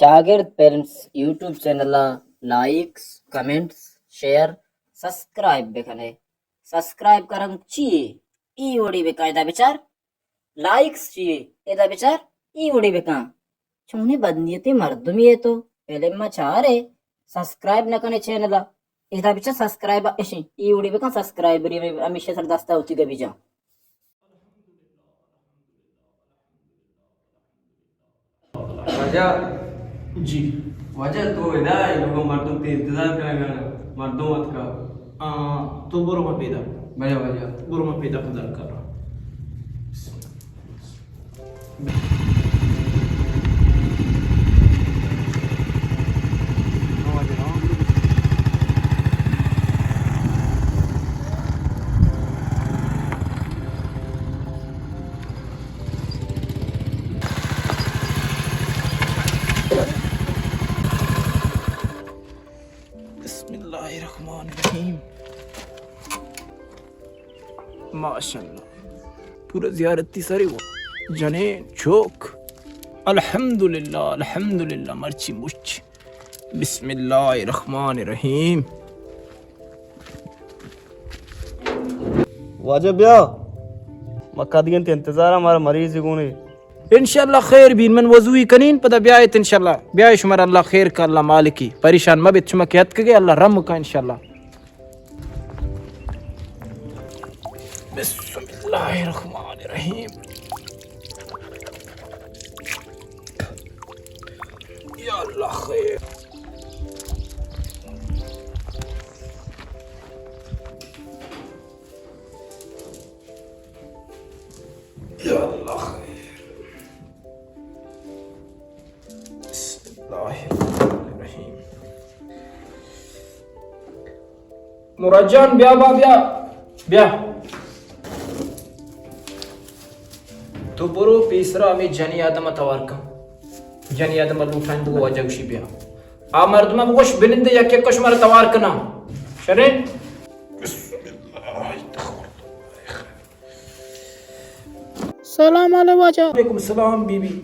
چاگرد films YouTube channel ءَ likes, comments, share, subscribe بکنے۔ سبسکرائب کرنگ چی یے؟ ای وڑی بکن، ادا بچار۔ لائکس چی یے؟ ادا بچار، ای وڑی بکن۔ چونیں بدنیتیں مردمے ئے تو، فلم ما چارے، سبسکرائب نہ کنے چینل ءَ۔ ادا بچار سبسکرائب اشیں، ای وڑی بکن سبسکرائبری ہمیشہ سر دستا ہوتی گبی جان۔ واجہ۔ جی۔ واجہ تو ادا ئے، لوگا مردم تے انتظار کرگا، مردم اتکا۔ آ، تو برو ما پیدا۔ بلے واجہ۔ برو ما پیدا پدر کر۔ بسم اللہ الرحمن الرحیم۔ ماشاءاللہ۔ پورا زیارتی سری وہ۔ جنین، چوک۔ الحمدللہ، الحمدللہ، مرچی مچ۔ بسم اللہ الرحمن الرحیم۔ واجہ بیا، مکہ دیگن تے انتظار ہمارا مریض گونے۔ انشاءاللہ خیر بین، من وضوی کنین، پدا بیایت انشاءاللہ۔ بیای شمار اللہ خیر کا، اللہ مالکی۔ پریشان مبیت، شما کہ اتکگے اللہ رحم کا انشاءاللہ۔ بسم اللہ الرحمن الرحیم۔ یا اللہ خیر۔ یا اللہ خیر۔ بسم اللہ الرحمن الرحیم۔ مراد جان، بیا با، بیا، بیا۔ تو برو پیسرا ہمے جنی آدم توار کن۔ جنی آدم لوٹائیں بگو واجہ گوشی بیا۔ آ مردم بگوش بنندے یک یک کش مارا توار کنا۔ شریں؟ بسم اللہ۔ سلام علیکم واجہ۔ وعلیکم سلام بی بی۔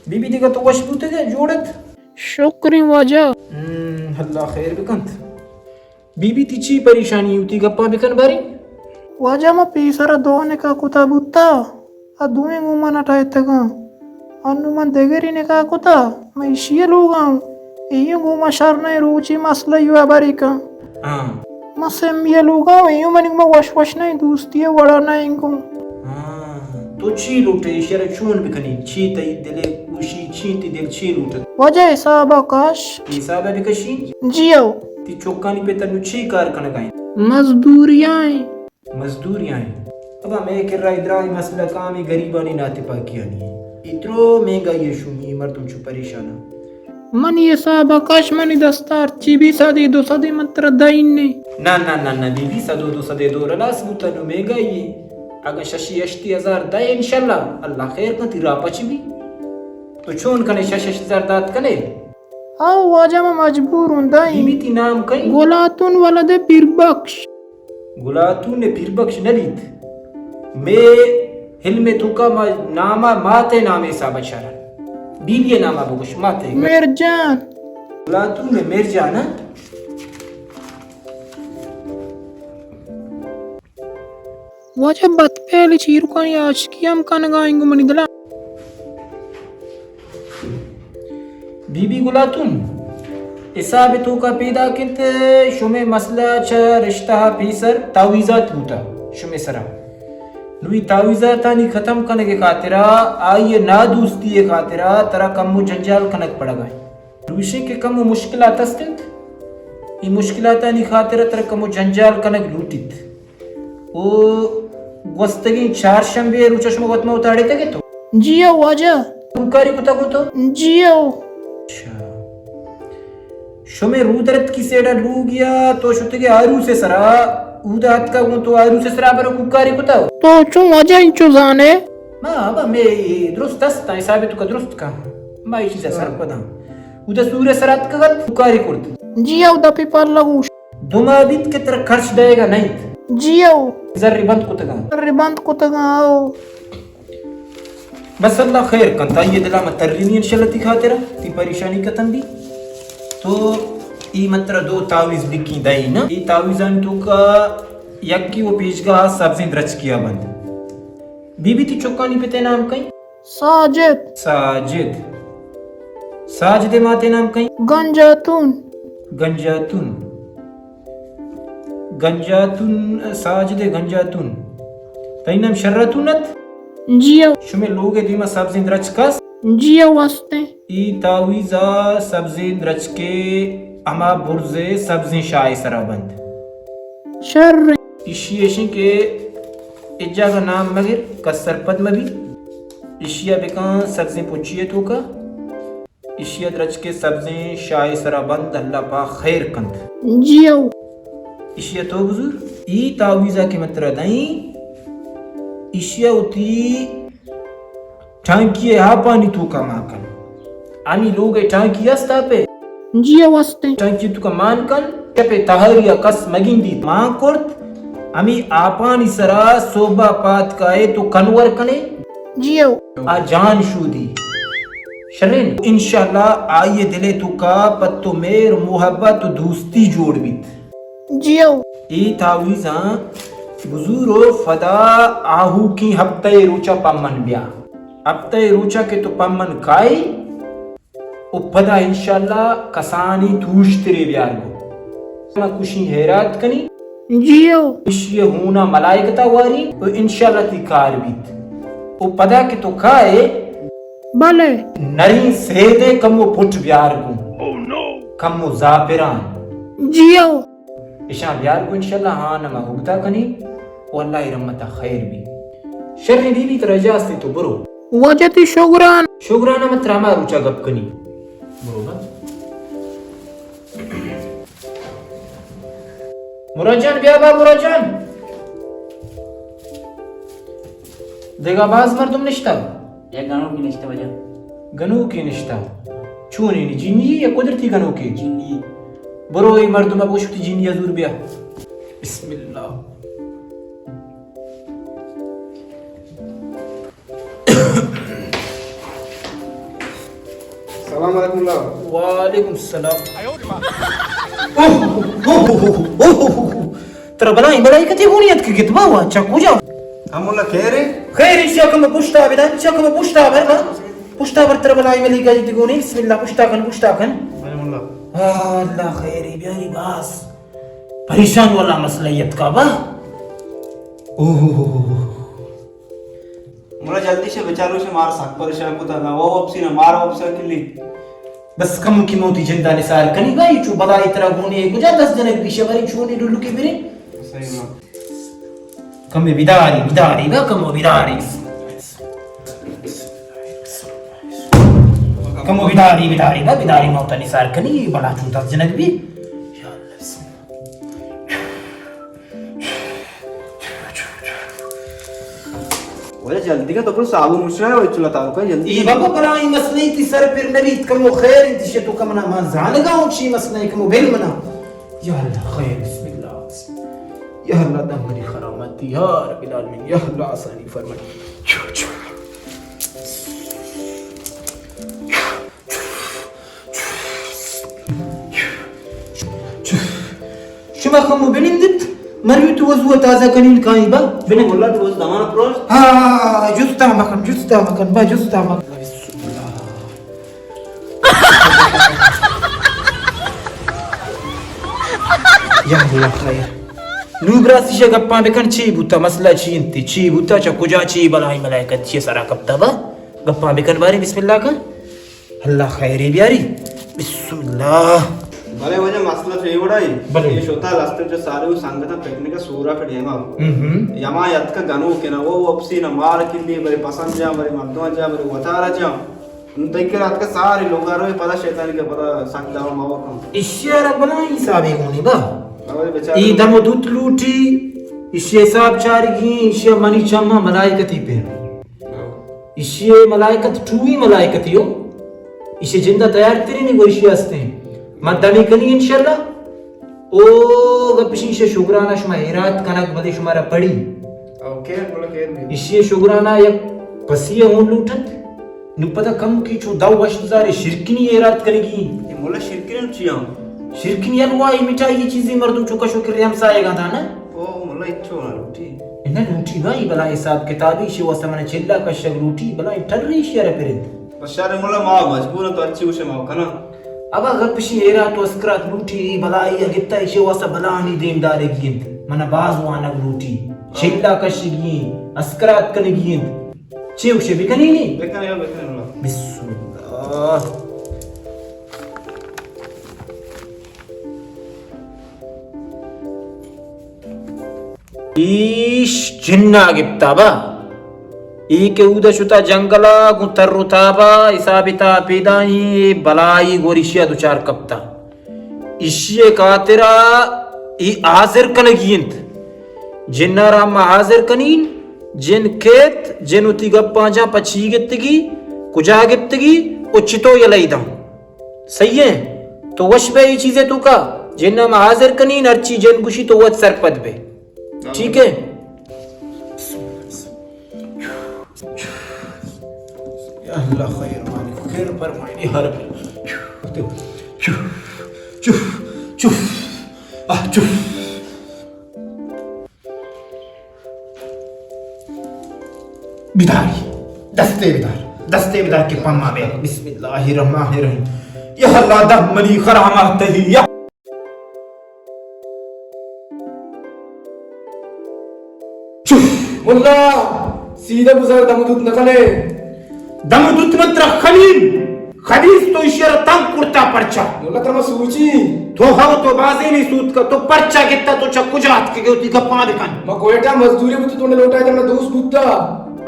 بی بی دیگہ تو وش بوتگے، جوڑت؟ شکریں واجہ۔ ہم، اللہ خیر بکنت۔ بی بی تی چی پریشانی ہوتی گپا بکن باری؟ واجہ ما پیسر دو نکاح کتا بوتا، آ دوئیں گوں من اٹائتگاں۔ انوں من دگری نکاح کتا، من ایشی ء لوگاں اوں۔ ایوں گوں ما شر نہ روچی مسئلہ یو ہبری کن۔ ہاں۔ من سمی ء لوگاں اوں، ایوں منی گوں ما وش وش نہ، دوستی ء وڑا نہ انگوں۔ ہاں، تو چی لوٹے، ایشی ء را چون بکنی؟ چی تئی دل ء گوشی، چی تی دل چی لوٹت؟ واجہ حساب ء کش۔ حساب ء بکشی؟ جی او۔ تی چکانی پت انوں چی کار کنگا انت؟ مزدوریاں۔ مزدوریاں انت۔ ابا مئے کرا اے دراہیں مسئلہ کامیں گریبانی ناتپاکیانی انت۔ اے درو مہنگائی ء شومی، اے مردم چو پریشان انت۔ منی حساب ء کش، منی دست ء ہرچی بی سدے دو سدے من ترا دئین نے۔ نہ، نہ، نہ، نہ، بی بی سد و دو سدے دور ہلاس بوت، نوں مہنگائی انت۔ اگاں ششی ہشتی ہزار دئے انشاءاللہ، اللہ خیر کنت، تئی راہ پچ بی۔ تو چون کنے شش ہشت ہزار دات کنے؟ او واجہ، ما مجبور اوں دائیں۔ بی بی تئی نام کئے؟ گلاتون ولد پیر بخش۔ گلاتون پیر بخش نہ بیت۔ مے علم توکا ما ناما ماتے نام حساب چارا۔ بی بی ناما بگوش ماتے۔ میرجان۔ گلاتون میرجان، ہاں؟ واجہ بد پہلی چیرکانی عاشقی ہم کنگا انگو منی دلا۔ بی بی گلاتون، حساب توکا پیداک انت، شمے مسئلہ چہ رشتہ پیسر تعویذات بوتا شمے سرا۔ نوی تعویذاتانی ختم کنگے خاطرا، آئی نادوستی خاطرا ترا کمو جنجال کنگ پڑگا۔ نوشیں کہ کمو مشکلات است انت، ای مشکلاتانی خاطرا ترا کمو جنجال کنگ لوٹیت۔ او گوستگیں چارشنبے ء روچ ء شما وت ما وت اڑتگ ات؟ جی او واجہ۔ کوکاری کتگ ات؟ جی او۔ اچھا۔ شمے رودرتکی سیڈا لوگیا تو شتگے آروس ء سرا، اودا اتکا گوں تو آروس ء سرا برو کوکاری کتگ؟ تو چون واجہ انچو زانے؟ ما ابا مے درست است، حساب تو کا درست کا۔ ما یہ چیز سر پداں۔ اودا سور ء سرا اتکگ ات، کوکاری کرت۔ جی او دپی پر لگوش۔ دو ماہ بیت کہ ترا خرچ دئیگ ء نہ انت۔ جی او۔ زر بند کتگاں۔ زر بند کتگاں، او۔ بس اللہ خیر کنت، آئی ءِ دل ءَ ما ترینی انشاءاللہ تئی خاطر ءَ، تئی پریشانی ختم بی۔ تو ای من ترا دو تعویذ لکھیں دئی نا، ای تعویذانی توکا یکی و پیشگاہ سبزیں درچکیا بند۔ بی بی تئی چکانی پتے نام کئی؟ ساجد۔ ساجد۔ ساجد ءِ ماتے نام کئی؟ گنجاتون۔ گنجاتون۔ گنجاتون، ساجد ءِ گنجاتون۔ تئی نام شراتون ات؟ جی او۔ شمے لوگ ءِ دیما سبزیں درچک است؟ جی او، استیں۔ ای تعویذ ءَ سبزیں درچکے ہما برز ءِ سبزیں شاہ ءِ سرا بند۔ شر۔ ایشی ایشیں کہ اجاگہ نام مگر، کس سرپد مبی۔ ایشی ءَ بکن سبزیں پچی ءِ توکا۔ ایشی ءَ درچکے سبزیں شاہ ءِ سرا بند، اللہ پاک خیر کنت۔ جی او۔ ایشی ءَ تو بزور، ای تعویذ ءَ کہ من ترا دئیں، ایشی ءَ وتی ٹانکی ءِ آپانی توکا مان کن۔ ہمے لوگ ءِ ٹانکی است آپ ءِ؟ جی او، استیں۔ ٹانکی توکا مان کن، شپ ءِ تہاری ءَ کس مگندیت۔ مان کرت، ہمے آپانی سرا سہب ءَ پاد کائے تو کنور کنے۔ جی او۔ آ جان شودی۔ شریں، انشاءاللہ آئی ءِ دل ءِ توکا پہ تو مہر، محبت و دوستی جوڑ بیت۔ جی او۔ اے تعویذاں بزور و پدا آہوکیں ہپتہ ءِ روچا پہ من بیا۔ ہپتہ ءِ روچا کہ تو پہ من کائے و پدا انشاءاللہ کسانیں توشترے بیار گوں۔ ما کشیں ہیرات کنیں۔ جی او۔ ایشی ءِ ہون ءَ ملائکتا واریں و انشاءاللہ تئی کار بیت۔ و پدا کہ تو کائے، بلے۔ نریں سیدے کمو پٹ بیار گوں۔ کمو زاپران۔ جی او۔ اشاں بیار گوں انشاءاللہ، ہان ما اوگتا کنیں و اللہ ءِ رحمتا خیر بی۔ شریں بی بی، ترا اجازتے، تو برو۔ واجہ تئی شگران۔ شگران، ما ترا ہما روچا گپ کنیں۔ برو با۔ مراد جان، بیا با مراد جان۔ دگہ باز مردم نشتہ؟ یک گنوکے نشتہ واجہ۔ گنوکے نشتہ؟ چونیں، جنی یا قدرتی گنوکے؟ جنی۔ برو اے مردم ءَ بگوش وتی جنی ءَ زور بیا۔ بسم اللہ۔ سلام علیکم اللہ۔ وعلیکم السلام۔ اوہ، اوہ، اوہ، اوہ، اوہ، اوہ۔ ترا بلائیں ملائکتے گونی اتکگت بابا، چہ کجا؟ ہم اللہ خیر ہے؟ خیر، ایشیا کم پشتا بدن، ایشیا کم پشتا بر، پشتا بر، ترا بلائیں ملائکتے گونی، بسم اللہ، پشتا کن، پشتا کن۔ بلے مولا۔ آ، اللہ خیر ہے، بیاری باز۔ پریشان والا مسئلہ اتکا با۔ اوہ، اوہ، اوہ، اوہ۔ ملا جلدی شے بچارو شے، مار سک پریشان کتا، نہ وہ وپسی نہ مار وپسا کلی۔ بس کم کی موتی جندا نثار کنی بھائی، چو بلائی ترا گونے کجا دس جنک بیشہ بری چونی ڈلو کے برے۔ صحیح بات۔ کم بداری، بداری با، کم بداری۔ کم بداری، بداری با، بداری موتا نثار کنی، بلا چو دس جنک بی۔ یا اللہ، بسم اللہ۔ وجہ جلدی کا تو پر صابن مشرا ہے، چلا تعلق ہے جلدی۔ ای بابا، بلائی مسئلہ تی سر پر نبیت، کمو خیر انت، شے تو کمنا من زانگا ہوں چی مسئلہ ہے، کمو بل منا۔ یا اللہ خیر، بسم اللہ، بسم اللہ۔ یا اللہ دم منی خرامت، یا رب العالمین، یا اللہ آسانی فرمائے۔ چو، چو۔ شما کمو بنندت، مروی تو وضو تازہ کنین کائیں با، بنند۔ واللہ تو وضو دمان پروش۔ ہاں، جستا مکن، جستا مکن با، جستا مکن۔ یا اللہ خیر۔ نو براسی شے گپاں بکن، چی بوتا، مسئلہ چی انت، چی بوتا، چا کجا چی بلائی ملائکت چی سرا کپتا با؟ گپاں بکن بارے، بسم اللہ کن۔ اللہ خیری بیاری۔ بسم اللہ۔ بلے وجہ مسئلہ چے وڑائی؟ بلے۔ یہ شوتا لستر جو سارے وہ سنگتا پکنک سورا پہ ڈیما۔ ہم ہم۔ یما یتک گنو کنا وہ وپسی نہ مار کلی، بلے پسند جا، بلے مردم جا، بلے وتارا جا۔ تئی کرا اتکا سارے لوگا روئے، پدا شیطانی کا پدا سک دعوا موا کن۔ اشیا را بلائی حسابے گونی با۔ بلے بیچارہ ای دم و دوت لوٹی، اشی حساب چارگی، اشیا منی چما ملائکتی پہ۔ ایشی ء ملائکت ٹوئی ملائکتے ہو۔ ایشی جند ء تیار ترینی گو ایشی ہستیں۔ ما دمی کنی انشاءاللہ۔ او گپ ایشی، ایشی شگرانا شما ہیرات کنگ، بلے شمارا پڑی۔ او کیر، گڑا کیر بی۔ ایشی شگرانا یک پسی ءَ ہون لوٹ انت۔ نوں پدا کمکے چو دو وش بزارے شیرکنی ایراد کنگی انت۔ اے مولا شیرکنی چی آں؟ شیرکنی حلوائی مٹھائی چیزے مردم چو کشو کرے ہمسایگاں داں نا۔ او مولا اچو نہ لوٹی۔ اے نہ لوٹی بھائی، بلاہیں حساب کتابے ایشی واسطہ من چلہ کشگ لوٹی، بلاہیں ٹرے ایشی ءَ را پرنت۔ بس شر مولا ما مجبور ایں تو ہرچی گوشے ما کناں۔ ابا گپ اشی ایرا تو اسکرات لوٹی، اے بلائی ءَ گپتا ایشی واسطہ بلاہانی دیم دارگی انت۔ من باز وانگ لوٹی۔ چلہ کشگی انت، اسکرات کنگی انت۔ چے گوشے بکنی نی؟ بکن یا بکن اللہ۔ بسم اللہ۔ ایش جنا گپتا با۔ اے کہ اودا شتا جنگلا گوں تر و تابا حساب تا پیدائیں، اے بلائی گور ایشیا دچار کپتا۔ ایشی ءِ خاطرا اے حاضر کنگی انت۔ جنا را ما حاضر کنین، جن کیت، جن وتی گپاں جاں پہ چی گپتگی، کجا گپتگی و چتو یلئی داں۔ صحیح ہے؟ تو وش بے اے چیزے توکا، جنا ما حاضر کنین، ہرچی جن گوشی تو وت سرپد بے۔ ٹھیک ہے؟ یا اللہ خیر مالک، خیر فرمائنی ہر۔ چف، چف، چف۔ آہ، چف۔ بداری، دستے بدار، دستے بدار کہ پما بے۔ بسم اللہ الرحمن الرحیم۔ یا اللہ دہ منی خرامہ تہی یا۔ چف! ملا، سیدھا گزار دم دوت نہ کنے۔ دم دوت متر خلیل۔ خبیث تو ایشی ءَ را تنگ کرتا پرچا؟ ملا ترا ما سوچی۔ تو ہو تو بازے نہیں سوت کا، تو پرچا گتا تو چا کجا ات کے گوتی گپاں بکن۔ ما کوئٹہ مزدوری بوت تو نے لوٹا ترا دوست بوتا۔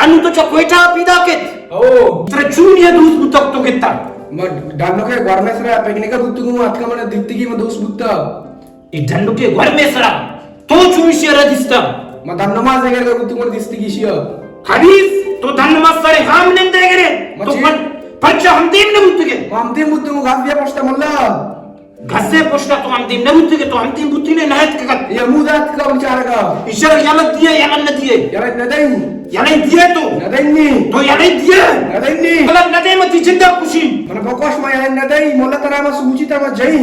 انو تو چا کوئٹہ پیدا کت؟ او۔ ترا چون یہ دوست بوتا تو گتا؟ ما ڈانو کے گورمے سرا پکنک بوت گو اتکا من دیتی کی ما دوست بوتا۔ اے ڈنڈکے گورمے سرا تو چون ایشی ءَ را دیستا؟ ما دن نماز ءِ گرگا بوتگوں دیستگی ایشی ءَ۔ خبیث، تو دن نماز سر ہام نندے گرے؟ تو پر-، پرچا ہمدیم نہ بوتگے؟ ما ہمدیم بوتگوں، گاز بیا پشتا ملا۔ گزے پشتا تو ہمدیم نہ بوتگے، تو ہمدیم بوتی نے نہ اتکگت۔ اے ہمودا اتکا بیچارگا۔ ایشی ءَ را یلہ دیے، یلہ نہ دیے؟ یلہ نہ دئی۔ یلہ دیے تو؟ نہ دئی نی۔ تو یلہ دیے؟ نہ دئی نی۔ یلہ نہ دے متی جندا کشی۔ من بکوش ما یلہ نہ دئی، ملا ترا ما سوچی تا ما جئی۔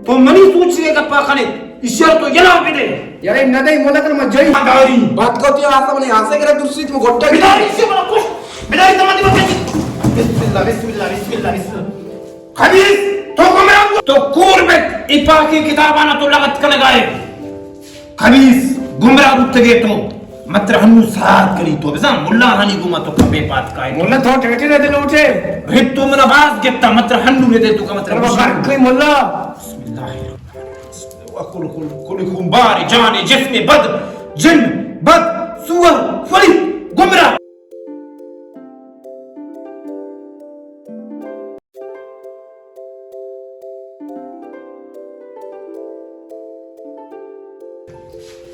تو منی سوچی گپا کنے۔ ایشی ءَ تو یلہ بدے۔ یلہ نہ دئی ملا ترا ما جئی۔ داری۔ بات کو تی آسا منے آسے کرا درسی تو گٹا۔ بداری ایشی ءَ منا کش۔ بداری تمام دی بکش۔ بسم اللہ، بسم اللہ، بسم اللہ، بسم اللہ۔ خبیث، تو گمراہ، تو کور بیت، اے پاکی کتابانا تو لغت کنگائے۔ خبیث، گمراہ بوتگے تو، متر ہنو ساعت کنی تو، بزاں ملا ہنی گما تو کپے پات کائے۔ ملا تو ٹیٹے نہ دے لوٹے۔ رد تو منا باز گپتا، متر ہنو نہ دے تو کا متر بشار۔ کئی ملا۔ بسم اللہ الرحمن الرحیم۔ کل، کل، کل خون بار، جان، جسم بد، جن، بد، سور، فریب، گمراہ۔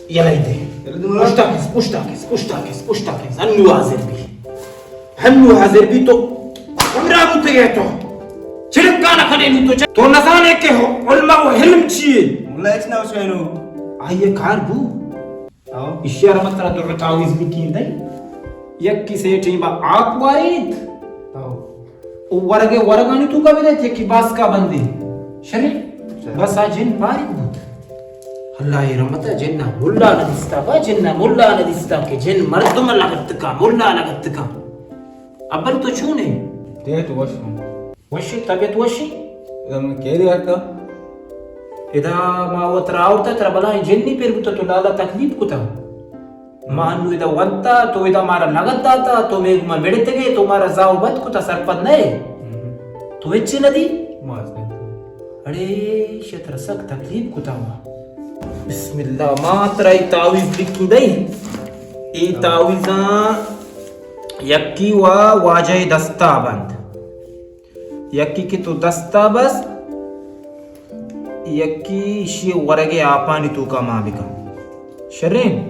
یلہ دے۔ یلہ دے۔ پشتا کس، پشتا کس، پشتا کس، پشتا کس۔ انو حاضر بی۔ ہنو حاضر بی تو۔ گمراہ بوتگے تو۔ چرکانا کنے نو تو چ-، تو نزانے کہ علم و حلم چیے۔ ملا ہچ نہ وشینو۔ آئیے کار بو۔ ہاں۔ ایشی ءَ را من ترا دو تعویذ لکھیں دئی۔ یکی سے ٹیم با آپ وارینت۔ ہاں۔ او ورگے ورگانی توکا بدیت، یکی باسکا بندے۔ شریں؟ شریں۔ بس آ جن پاریک بوت۔ اللہ ءِ رحمت ءَ جن ءَ ملا نہ دیستا، با جن ءَ ملا نہ دیستا کہ جن مردم لگت کا، ملا لگت کا۔ ابل تو چون ئے؟ دے تو وش ہوں۔ وشی، طبیعت وشی؟ ادا من کیری آتا؟ ادا ما وت را آورتا، ترا بلاہیں جنی پر بوتا، تو لالا تکلیف کتا۔ ما انو ادا ونتا، تو ادا مارا لگت داتا، تو مے گما مڑتگے، تو مارا زاو بد کتا، سرپد نہ ئے۔ ہم۔ تو ہچی نہ دی؟ ماز نہیں۔ اڑے، شتر سک تکلیف کتا ما۔ بسم اللہ، ما ترا ای تعویذ لکھی دئی۔ ای تعویذاں یکی وا واجہ دستا بند۔ یکی کہ تو دستا بس، یکی ایشی ورگ آپانی توکا ما بکن۔ شریں؟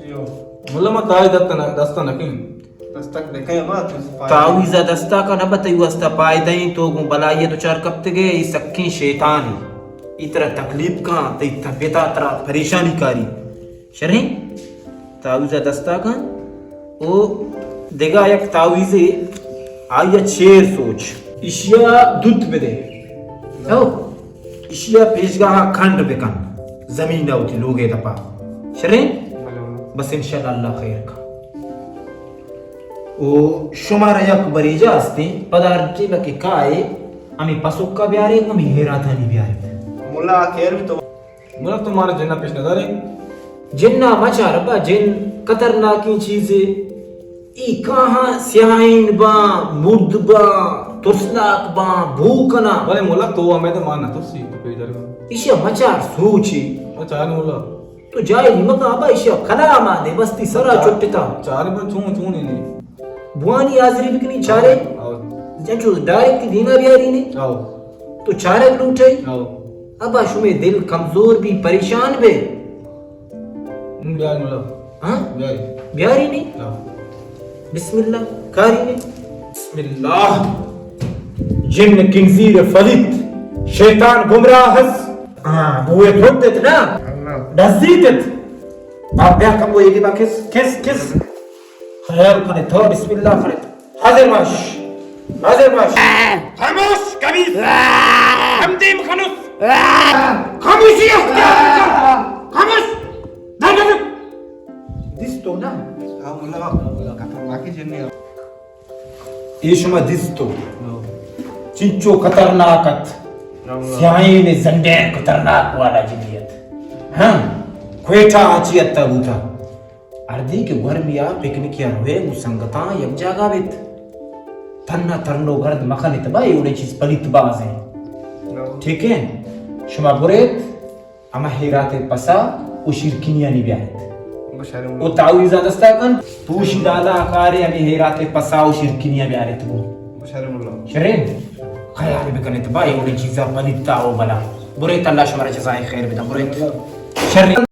جی ہو۔ ملا ما تائی دست نہ، دستا نہ کن۔ دستک بکن ما تو فائدہ۔ تعویذ دستا کا نہ بتئی واسطہ فائدہ ایں، تو گوں بلائی دچار کپتگے، ای سکیں شیطان ایں۔ ای ترا تکلیف کن، تئی طبیعتا ترا پریشانی کاری۔ شریں؟ تعویذ دستا کن۔ او دگہ یک تعویذے، آئی ءَ چیر سوچ۔ ایشی ءَ دوت بدے۔ ہو۔ ایشی ءَ پیشگاہ ءَ کنڈ بکن۔ زمین ءَ وتی لوگ ءِ دپ ءَ۔ شریں؟ بلے۔ بس انشاءاللہ اللہ خیر کا۔ او شمارا یک بریجا استیں، پدا ہر ٹیم کہ کائے، ہمیں پسوکا بیارے، ہمیں ہیراتانی بیارے۔ ملا خیر بھی تو ملک تو مارا جنا پیش نہ دارے۔ جنا مچار ابا، جن خطرناکیں چیزے۔ ای کاہاں سیاہین باں، مرد باں، ترسناک باں، بو کناں۔ بلے ملک تو ہمیں تو مان نہ ترسی، تو پیش دارے۔ ایشی مچار سوچی۔ اچھا ملا۔ تو جاہلی مکن ابا، ایشی کلام آ دے، بس تی سرا چٹتا۔ چارے پر چون چون ہی نہیں۔ بوانی حاضری بکنی چارے۔ آؤ۔ جنچو ڈائریکٹ دیما بیاری نے۔ آؤ۔ تو چارگ لوٹے۔ آؤ۔ ابا شمے دل کمزور بی، پریشان بے۔ ہم، بیار ملا۔ ہاں؟ بیاری۔ بیاری نے؟ آؤ۔ بسم اللہ۔ کاری نے؟ بسم اللہ۔ جن کنزیر فلیت، شیطان گمراہ ہس۔ ہاں، بوئے دھوت دیت نا۔ اللہ۔ ڈزی دیت۔ آپ بیا کم وہ یہ با کس، کس، کس۔ خیال کنے تو، بسم اللہ کنے تو۔ حاضر باش۔ حاضر باش۔ خاموش، کبیر۔ ہم دیم خنوس۔ خاموشی اختیار کن۔ خاموش۔ در نظر۔ دیستو نا؟ ہاں، ملا، خطرناکی جنی۔ اے شما دیستو۔ ہاں۔ چنچو خطرناک ات۔ ہاں۔ سیاہیں زنڈیں خطرناک والا جنی ات۔ ہاں۔ کوئٹہ آچی ات بوتا۔ ہردی کہ گورمیا پکنکیا روئے، گوں سنگتاں یک جاگہ بیت۔ تنا ترن و گرد مکن ات با، اے وڑیں چیز پلیت باز ہیں۔ ٹھیک ہے؟ شما بریت، ہما ہیرات پسا و شیرکنیانی بیاریت۔ و تعویذا دستا کن، پوشی دادا کارے، ہمیں ہیرات پسا و شیرکنیا بیاریت گوں۔ شریں؟ خیال بکنیت با، اے وڑیں چیزا پلیتا و بلا۔ بریت، اللہ شمارا جزائے خیر بدن، بریت۔ شریں؟